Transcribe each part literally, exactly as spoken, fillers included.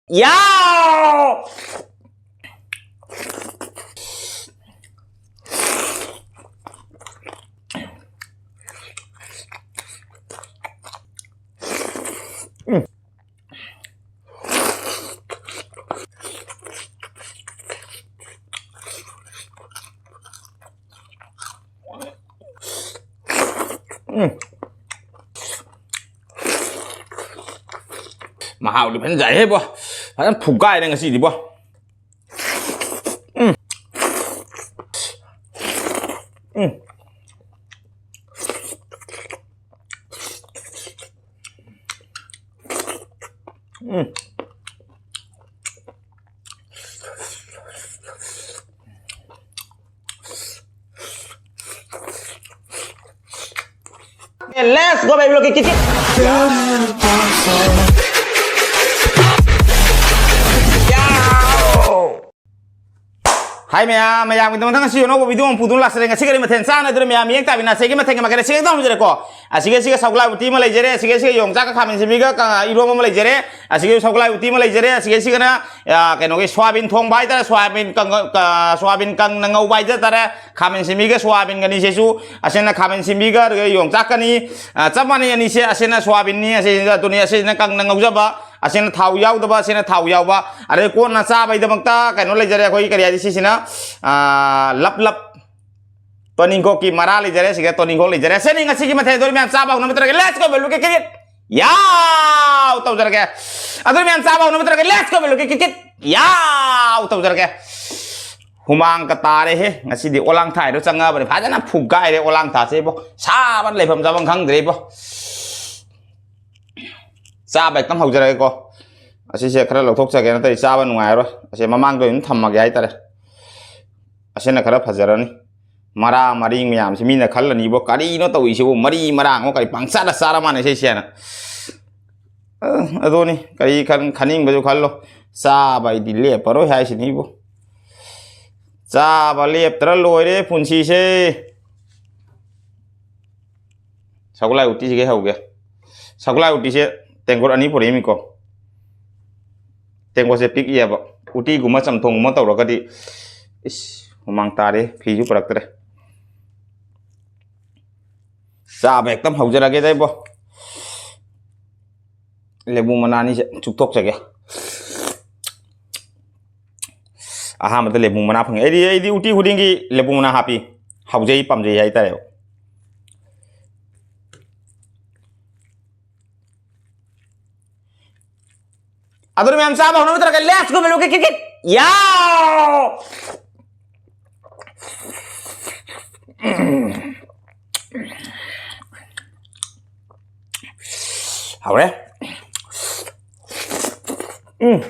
ꯌꯥꯎ! ꯎꯝ꯫ ꯃꯍꯥꯎꯗꯤ ꯐꯖꯅ ꯌꯥꯏꯍꯦꯕꯣ꯫ ꯐꯖꯅ ꯐꯨꯒꯥꯏꯔꯦ ꯉꯁꯤꯗꯤꯕꯣ꯫ ꯎꯝ꯫ ꯎꯝ꯫ ꯎꯝ꯫ Let's go, baby, look at kick it. Hi ꯃꯌꯥꯝ, ꯃꯌꯥꯝꯒꯤꯗꯃꯛꯇ ꯉꯁꯤ ꯑꯅꯧꯕ video ꯑꯃ ꯄꯨꯗꯨꯅ ꯂꯥꯛꯆꯔꯦ꯫ ꯉꯁꯤ ꯀꯔꯤ ꯃꯊꯦꯜ ꯆꯥꯟꯅꯗꯣꯏꯅꯣ ꯃꯌꯥꯝ? ꯌꯦꯡ ꯇꯥꯕꯤꯅ ꯑꯁꯤꯒꯤ ꯃꯊꯦꯜꯒꯤ ꯃꯀꯩ ꯑꯁꯤꯒ ꯍꯦꯛꯇ ꯍꯧꯖꯔꯦꯀꯣ꯫ ꯑꯁꯤꯒꯤ ꯑꯁꯤꯒ ꯁꯧꯒ꯭ꯂꯥꯏ ꯎꯇꯤ ꯑꯃ ꯂꯩꯖꯔꯦ, ꯑꯁꯤꯒꯤ ꯑꯁꯤꯒ ꯌꯣꯡꯆꯥꯛꯀ ꯈꯥꯃꯦꯟ ꯁꯤꯟꯕꯤꯒ ꯀ-, ꯏꯔꯣꯝꯕ ꯑꯃ ꯂꯩꯖꯔꯦ, ꯑꯁꯤꯒꯤ ꯁꯧꯒ꯭ꯂꯥꯏ ꯎꯇꯤ ꯑꯃ ꯂꯩꯖꯔꯦ, ꯑꯁꯤꯒꯤ ꯑꯁꯤꯒꯅ, ꯑ, ꯀꯩꯅꯣꯒꯤ ꯁꯣꯌꯥꯕꯤꯟ ꯊꯣꯡꯕ ꯍꯥꯏꯇꯥꯔꯦ, ꯁꯣꯌꯥꯕꯤꯟ ꯀꯪ-, ꯀ-, ꯁꯣꯌꯥꯕꯤꯟ ꯀꯪꯅ ꯉꯧꯕ ꯍꯥꯏꯖ ꯇꯥꯔꯦ꯫ ꯈꯥꯃꯦꯟ ꯁꯤꯟꯕꯤꯒ ꯁꯣꯌꯥꯕꯤꯟꯒꯅꯤ ꯁꯤꯁꯨ, ꯑꯁꯤꯅ ꯈꯥꯃꯦꯟ ꯁꯤꯟꯕꯤꯒ ꯑꯗꯨꯒ ꯌꯣꯡꯆꯥꯛꯀꯅꯤ꯫ ꯑ, ꯆꯞ ꯃꯥꯟꯅꯩ ꯑꯅꯤꯁꯦ, ꯑꯁꯤꯅ ꯁꯣꯌꯥꯕꯤꯟꯅꯤ, ꯑꯁꯤꯅ ꯑꯗꯨꯅꯤ, ꯑꯁꯤꯅ ꯀꯪꯅ ꯉꯧꯖꯕ, ꯑꯁꯤꯅ ꯊꯥꯎ ꯌꯥꯎꯗꯕ, ꯑꯁꯤꯅ ꯊꯥꯎ ꯌꯥꯎꯕ꯫ ꯑꯗꯩ ꯀꯣꯟꯅ ꯆꯥꯕꯩꯗꯃꯛꯇ ꯀꯩꯅꯣ ꯂꯩꯖꯔꯦ ꯑꯩꯈꯣꯏꯒꯤ, ꯀꯔꯤ ꯍꯥꯏꯗꯤ ꯁꯤꯁꯤꯅ, ꯑ, ꯂꯞ ꯂꯞ ꯇꯣꯅꯤꯡꯈꯣꯛꯀꯤ ꯃꯔꯥ ꯂꯩꯖꯔꯦ, ꯁꯤꯒ ꯇꯣꯅꯤꯡꯈꯣꯛ ꯂꯩꯖꯔꯦ꯫ ꯁꯤꯅꯤ ꯉꯁꯤꯒꯤ ꯃꯊꯦꯜ꯫ ꯑꯗꯨ ꯃꯌꯥꯝ ꯆꯥꯕ ꯍꯧꯅꯕ ꯇꯧꯔꯒꯦ꯫ Let's go, ꯕꯦꯂꯨ ꯀꯤꯠ ꯀꯤꯠ꯫ ꯌꯥꯎ ꯇꯧꯖꯔꯒꯦ꯫ ꯑꯗꯨ ꯃꯌꯥꯝ ꯆꯥꯕ ꯍꯧꯅꯕ ꯇꯧꯔꯒꯦ꯫ Let's go, ꯕꯦꯂꯨ ꯀꯤꯠ ꯀꯤꯠ ꯀꯤꯠ꯫ ꯌꯥꯎ ꯇꯧꯖꯔꯒꯦ꯫ ꯍꯨꯃꯥꯡꯒ ꯇꯥꯔꯦꯍꯦ꯫ ꯉꯁꯤꯗꯤ ꯑꯣꯂꯥꯡ ꯊꯥ ꯍꯥꯏꯗꯣ ꯆꯪꯉꯛꯑꯕꯅꯤ꯫ ꯐꯖꯅ ꯐꯨꯒꯥꯏꯔꯦ ꯑꯣꯂꯥꯡ ꯊꯥꯁꯦ ꯏꯕꯣ꯫ ꯁꯥꯕꯅ ꯂꯩꯐꯝ ꯆꯥꯐꯝ ꯈꯪꯗ꯭ꯔꯦ ꯏꯕꯣ꯫ ꯆꯥꯕ ꯍꯦꯛꯇꯪ ꯍꯧꯖꯔꯒꯦꯀꯣ꯫ ꯑꯁꯤꯁꯦ ꯈꯔ ꯂꯧꯊꯣꯛꯆꯒꯦ, ꯅꯠꯇ꯭ꯔꯗꯤ ꯆꯥꯕ ꯅꯨꯡꯉꯥꯏꯔꯣꯏ꯫ ꯑꯁꯤ ꯃꯃꯥꯡꯗ ꯑꯗꯨꯝ ꯊꯝꯃꯒꯦ ꯍꯥꯏꯇꯥꯔꯦ꯫ ꯑꯁꯤꯅ ꯈꯔ ꯐꯖꯔꯅꯤ꯫ ꯃꯔꯥ ꯃꯔꯤꯡ ꯃꯌꯥꯝꯁꯤ ꯃꯤꯅ ꯈꯜꯂꯅꯤꯕꯣ, "ꯀꯔꯤꯅꯣ ꯇꯧꯔꯤꯁꯤꯕꯨ? ꯃꯔꯤ ꯃꯔꯥꯡꯉꯣ ꯀꯔꯤ ꯄꯪꯆꯥꯗ ꯆꯥꯔ ꯃꯥꯟꯅꯩ ꯁꯤꯁꯦꯅ?" ꯑ, ꯑꯗꯨꯅꯤ, ꯀꯔꯤ ꯈꯟ-, ꯈꯟꯅꯤꯡꯕꯁꯨ ꯈꯜꯂꯣ꯫ ꯆꯥꯕ ꯑꯩꯗꯤ ꯂꯦꯞꯄꯔꯣꯏ ꯍꯥꯏꯁꯤꯅꯤꯕꯨ꯫ ꯆꯥꯕ ꯂꯦꯞꯇ꯭ꯔ ꯂꯣꯏꯔꯦ ꯄꯨꯟꯁꯤꯁꯦ꯫ ꯁꯒꯣꯜꯍꯋꯥꯏ ꯎꯇꯤꯁꯤ ꯀꯩ ꯍꯧꯒꯦ? ꯁꯒꯣꯜꯍꯋꯥꯏ ꯎꯇꯤꯁꯦ ꯇꯦꯡꯀꯣꯠ ꯑꯅꯤ ꯄꯨꯔꯛꯏꯃꯤꯀꯣ꯫ ꯇꯦꯡꯀꯣꯠꯁꯦ ꯄꯤꯛꯏꯑꯕ꯫ ꯎꯇꯤꯒꯨꯝꯕ ꯆꯝꯊꯣꯡꯒꯨꯝꯕ ꯇꯧꯔꯒꯗꯤ, ꯏꯁ, ꯍꯨꯃꯥꯡ ꯇꯥꯔꯦ, ꯐꯤꯁꯨ ꯄꯨꯔꯛꯇ꯭ꯔꯦ꯫ ꯆꯥꯕ ꯍꯦꯛꯇ ꯍꯧꯖꯔꯒꯦꯗ ꯏꯕꯣ꯫ ꯂꯦꯕꯨ ꯃꯅꯥ ꯑꯅꯤꯁꯦ ꯆꯨꯞꯊꯣꯛꯆꯒꯦ꯫ ꯑꯍꯥꯟꯕꯗ ꯂꯦꯕꯨ ꯃꯅꯥ ꯐꯪꯉꯦ꯫ ꯑꯩꯗꯤ, ꯑꯩꯗꯤ ꯎꯇꯤ ꯈꯨꯗꯤꯡꯒꯤ ꯂꯦꯕꯨ ꯃꯅꯥ ꯍꯥꯞꯄꯤ꯫ ꯍꯥꯎꯖꯩ, ꯄꯥꯝꯖꯩ ꯍꯥꯏꯇꯥꯔꯦꯕ꯫ ꯑꯗꯨꯅ ꯃꯌꯥꯝ ꯆꯥꯕ ꯍꯧꯅꯕ ꯇꯧꯔꯒ, let's go, ꯃꯦꯂꯨ, ꯀꯤꯠ, ꯀꯤꯠ, ꯀꯤꯠ꯫ ꯌꯥꯎ! ꯍꯧꯔꯦ꯫ ꯎꯝ꯫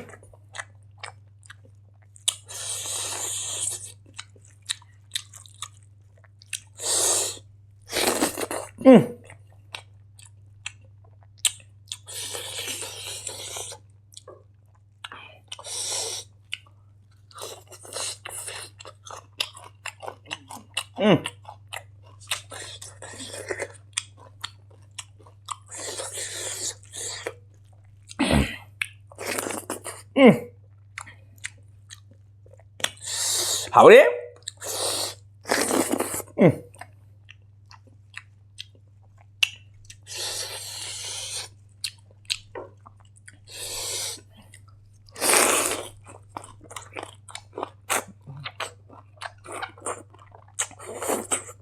ꯎꯝ꯫ ꯎꯝ꯫ ꯎꯝ꯫ ꯍꯥꯎꯔꯦ꯫ ꯎꯝ꯫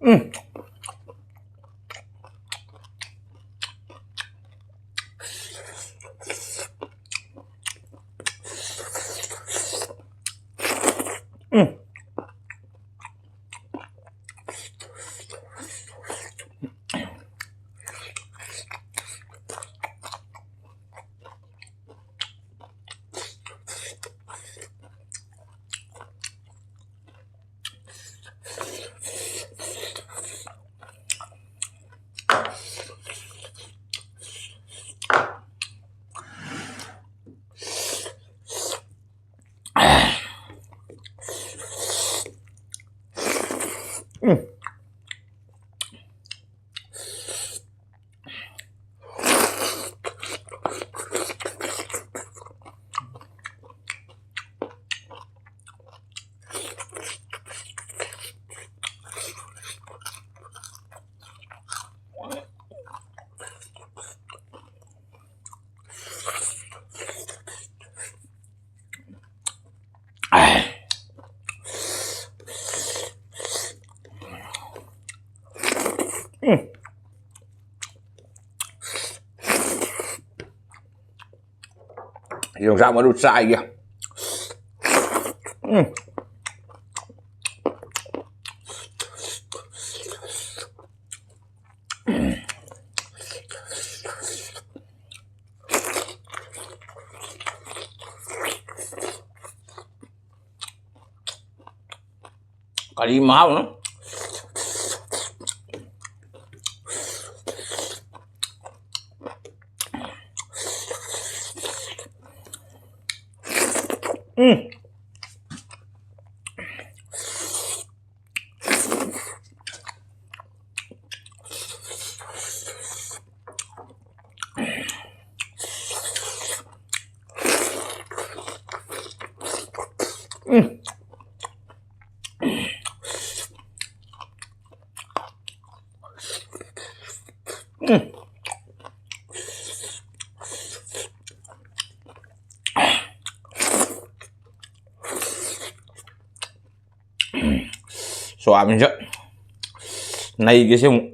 ꯎꯝ꯫ ꯎꯝ꯫ ꯌꯣꯡꯆꯥꯛ ꯃꯔꯨ ꯆꯥꯏꯒꯦ꯫ ꯎꯝ꯫ ꯀꯔꯤ ꯃꯍꯥꯎꯅꯣ? ꯎꯝ꯫ ꯎꯝ꯫ ꯎꯝ꯫ ꯁꯣꯌꯥꯕꯤꯟꯁꯦ ꯅꯩꯒꯦꯁꯦ ꯑꯃꯨꯛ꯫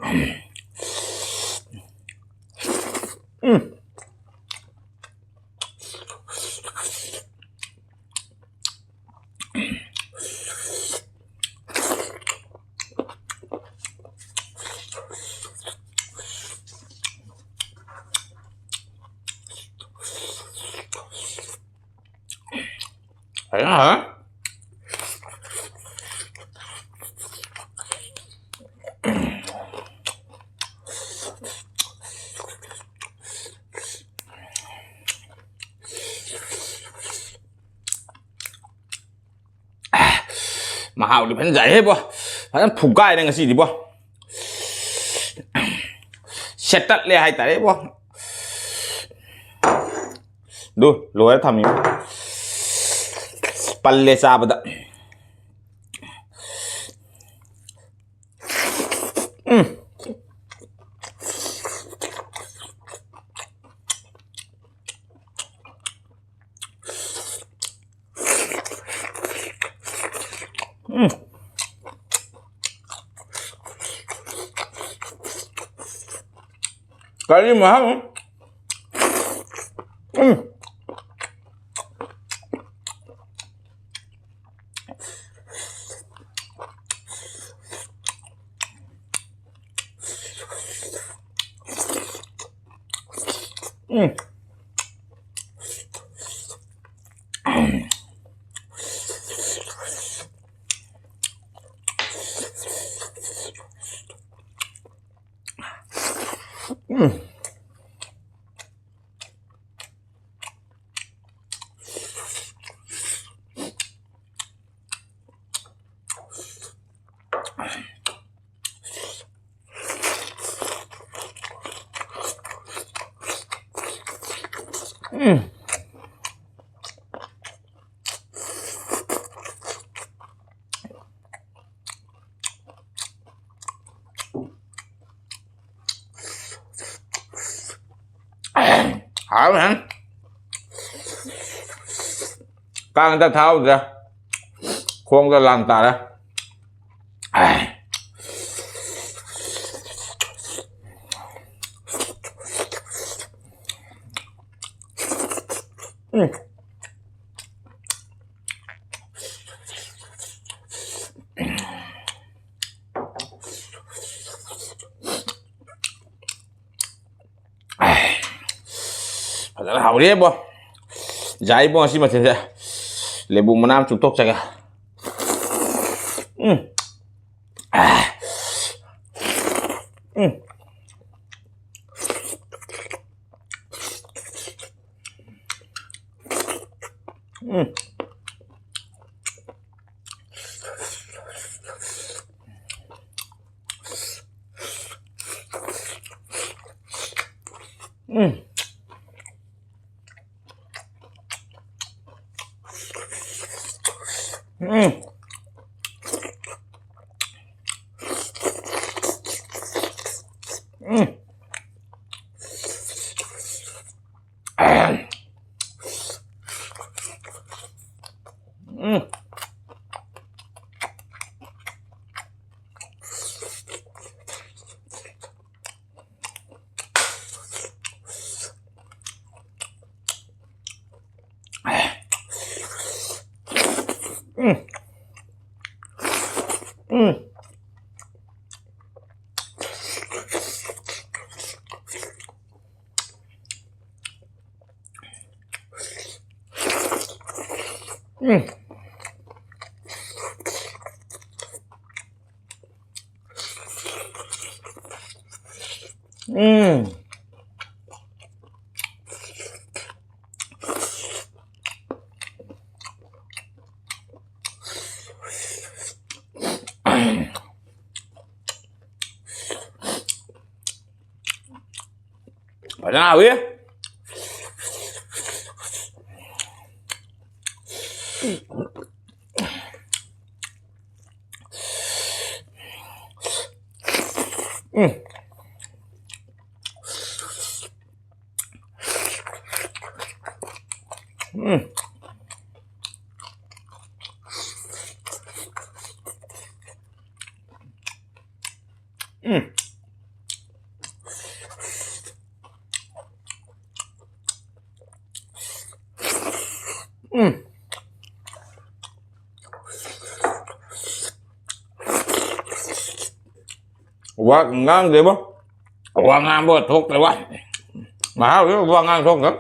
ꯎꯝ꯫ ꯐꯖꯅ ꯍꯥꯎꯔꯦ꯫ ꯃꯍꯥꯎꯗꯤ ꯐꯖꯅ ꯌꯥꯏꯍꯦ ꯕꯣ꯫ ꯐꯖꯅ ꯐꯨꯒꯥꯏꯔꯦ ꯉꯁꯤꯗꯤ ꯕꯣ꯫ ꯁꯦꯠꯇꯠꯂꯦ ꯍꯥꯏꯇꯥꯔꯦ ꯕꯣ꯫ ꯑꯗꯨ ꯂꯣꯏꯔ ꯊꯝꯃꯤ꯫ ꯄꯜꯂꯦ ꯆꯥꯕꯗ꯫ ꯎꯝ꯫ ꯎꯝ꯫ ꯀꯔꯤ ꯃꯍꯥꯎ? ꯎꯝ꯫ ꯎꯝ꯫ ꯎꯝ꯫ ꯎꯝ꯫ ꯍꯥꯎꯋꯦ꯫ ꯀꯥꯡ ꯍꯟꯗꯛ ꯊꯥꯍꯧꯗ꯭ꯔꯦ꯫ ꯈꯣꯡꯗ ꯂꯥꯟ ꯇꯥꯔꯦ꯫ ꯎꯝ꯫ ꯐꯖꯅ ꯍꯥꯎꯔꯦꯕꯣ꯫ ꯌꯥꯏꯕꯣ ꯉꯁꯤ ꯃꯊꯦꯜꯁꯦ꯫ ꯂꯦꯕꯨ ꯃꯅꯥ ꯑꯃ ꯆꯨꯞꯊꯣꯛꯆꯒꯦ꯫ ꯎꯝ꯫ ꯎꯝ꯫ ꯎꯝ꯫ ꯎꯝ꯫ ꯎꯝ꯫ ꯎꯝ꯫ ꯎꯝ꯫ ꯎꯝ꯫ ꯎꯝ꯫ ꯎꯝ꯫ ꯎꯝ꯫ ꯐꯖꯅ ꯍꯥꯎꯏ꯫ ꯎꯝ꯫ ꯎꯝ꯫ ꯎꯝ꯫ ꯎꯝ꯫ ꯋꯥ ꯉꯥꯡꯗꯦꯕꯣ꯫ ꯋꯥ ꯉꯥꯡꯕ ꯊꯣꯛꯇ꯭ꯔꯦ ꯋꯥ꯫ ꯃꯍꯥꯎꯁꯨ ꯋꯥ ꯉꯥꯡ ꯊꯣꯛꯇ꯭ꯔꯦ꯫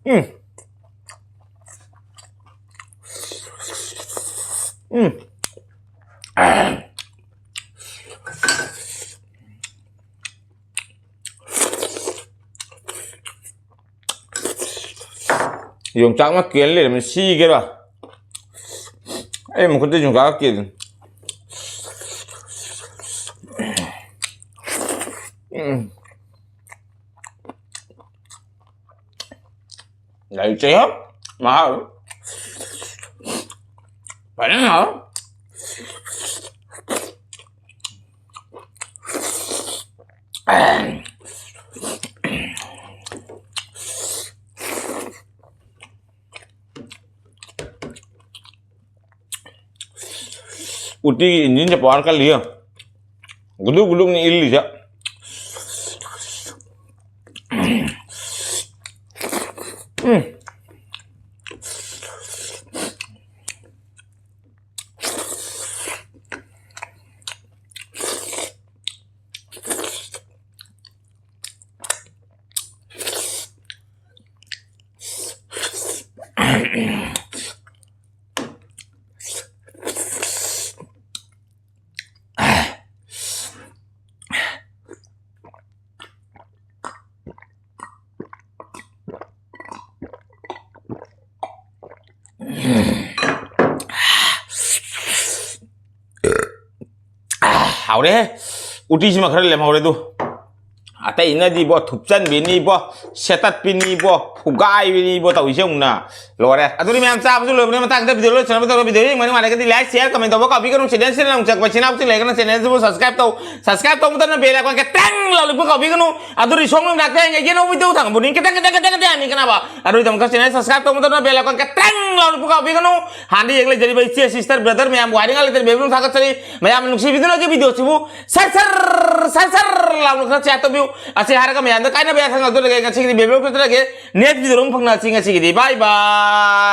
ꯎꯝ꯫ ꯎꯝ꯫ ꯌꯣꯡꯆꯥꯛꯅ ꯀꯦꯜ ꯂꯩꯔꯝꯃꯤ, ꯁꯤꯒꯦꯔꯥ? ꯑꯩ ꯃꯈꯨꯠꯇ ꯌꯣꯡꯆꯥꯛ ꯀꯦꯜꯂꯤ꯫ ꯎꯝ꯫ ꯂꯩꯇꯦꯍꯦ꯫ ꯃꯍꯥꯎ꯫ ꯐꯖꯅ ꯍꯥꯎ꯫ ꯎꯇꯤꯒꯤ ꯏꯟꯖꯤꯟꯁꯦ ꯄꯋꯥꯔ ꯀꯜꯂꯤꯌꯦ꯫ ꯒꯨꯗꯨꯛ ꯒꯨꯗꯨꯛꯅꯤ ꯏꯜꯂꯤꯁꯦ꯫ ꯎꯝ꯫ ꯍꯥꯎꯔꯦꯍꯦ꯫ ꯎꯇꯤꯁꯤꯃ ꯈꯔ ꯂꯦꯝꯍꯧꯔꯦ ꯑꯗꯨ꯫ ꯑꯇꯩꯅꯗꯤꯕꯣ ꯊꯨꯞꯆꯟꯕꯤꯅꯤꯕꯣ, ꯁꯦꯠꯇꯠꯄꯤꯅꯤꯕꯣ, ꯐꯨꯒꯥꯏꯕꯤꯅꯤꯕꯣ ꯇꯧꯔꯤꯁꯦ ꯑꯃꯨꯛꯅ꯫ ꯂꯣꯏꯔꯦ꯫ ꯑꯗꯨꯗꯤ ꯃꯌꯥꯝ ꯆꯥꯕꯁꯨ ꯂꯣꯏꯕꯅꯦ꯫ ꯃꯇꯥꯡꯗ ꯚꯤꯗꯤꯑꯣ ꯂꯣꯏꯁꯤꯟꯅꯕ ꯇꯧꯔꯒ ꯚꯤꯗꯤꯑꯣ ꯌꯦꯡꯕ ꯅꯨꯡꯉꯥꯏꯔꯒꯗꯤ ꯂꯥꯏꯛ, ꯁꯤꯌꯔ, ꯀꯃꯦꯟ ꯇꯧꯕ ꯀꯥꯎꯕꯤꯒꯅꯨ꯫ ꯆꯦꯅꯦꯜꯁꯤꯗ ꯅꯧꯅ ꯆꯪꯉꯛꯄ ꯏꯆꯤꯟ ꯏꯅꯥꯎꯁꯤꯡ ꯂꯩꯔꯒꯅ ꯆꯦꯅꯦꯜꯁꯤꯕꯨ ꯁꯕꯁꯀ꯭ꯔꯥꯏꯕ ꯇꯧ꯫ ꯁꯕꯁꯀ꯭ꯔꯥꯏꯕ ꯇꯧꯕ ꯃꯇꯝꯗ ꯕꯦꯜ ꯑꯥꯏꯀꯣꯟ ꯈꯤꯇꯪ ꯂꯥꯎ ꯅꯤꯛꯄ ꯀꯥꯎꯕꯤꯒꯅꯨ꯫ ꯑꯗꯨꯗꯤ ꯁꯣꯝꯒꯤ ꯃꯅꯥꯛꯇ ꯍꯦꯟꯒꯩꯒꯤ ꯑꯅꯧꯕ ꯚꯤꯗꯤꯑꯣ ꯊꯥꯡꯕꯨ ꯅꯤꯡ ꯈꯤꯇꯪ, ꯈꯤꯇꯪ, ꯈꯤꯇꯪ, ꯈꯤꯇꯪ ꯍꯦꯟꯒꯠꯅꯕ꯫ ꯑꯗꯨꯒꯤꯗꯃꯛꯇ ꯆꯦꯅꯦꯜ ꯁꯕꯁꯀ꯭ꯔꯥꯏꯕ ꯇꯧꯕ ꯃꯇꯝꯗ ꯕꯦꯜ ꯑꯥꯏꯀꯣꯟ ꯈꯤꯇꯪ ꯂꯥꯎ ꯅꯤꯛꯄ ꯀꯥꯎꯕꯤꯒꯅꯨ꯫ ꯍꯥꯟꯅ ꯌꯦꯡ ꯂꯩꯖꯔꯤꯕ ꯏꯆꯦ, ꯁꯤꯁꯇꯔ, ꯕ꯭ꯔꯗꯔ ꯃꯌꯥꯝꯕꯨ ꯍꯥꯏꯅꯤꯡꯉꯥꯏ ꯂꯩꯇꯅ ꯕꯦꯕꯨ ꯊꯥꯒꯠꯆꯔꯤ꯫ ꯃꯌꯥꯝꯅ ꯅꯨꯡꯁꯤꯕꯤꯗꯨꯅꯒꯤ ꯚꯤꯗꯤꯑꯣꯁꯤꯕꯨ ꯁꯔ ꯁꯔ, ꯁꯔ ꯁꯔ ꯂꯥꯎꯅ ꯈꯔ ꯁꯤꯌꯥꯔ ꯇꯧꯕꯤꯌꯨ꯫ ꯑꯁꯤ ꯍꯥꯏꯔꯒ ꯃꯌꯥꯝꯗ ꯀꯥꯏꯅꯕ ꯌꯥꯊꯪ ꯉꯥꯛꯆꯔꯒꯦ꯫ ꯉꯁꯤꯒꯤꯗꯤ ꯕꯦꯕꯦꯜ ꯈꯛꯇꯔꯒꯦ꯫ ꯅꯦꯛꯁ ꯚꯤꯗꯤꯑꯣ ꯑꯃ ꯐꯪꯅꯁꯤ꯫ ꯉꯁꯤꯒꯤꯗꯤ ꯕꯥꯏ ꯕꯥꯏ꯫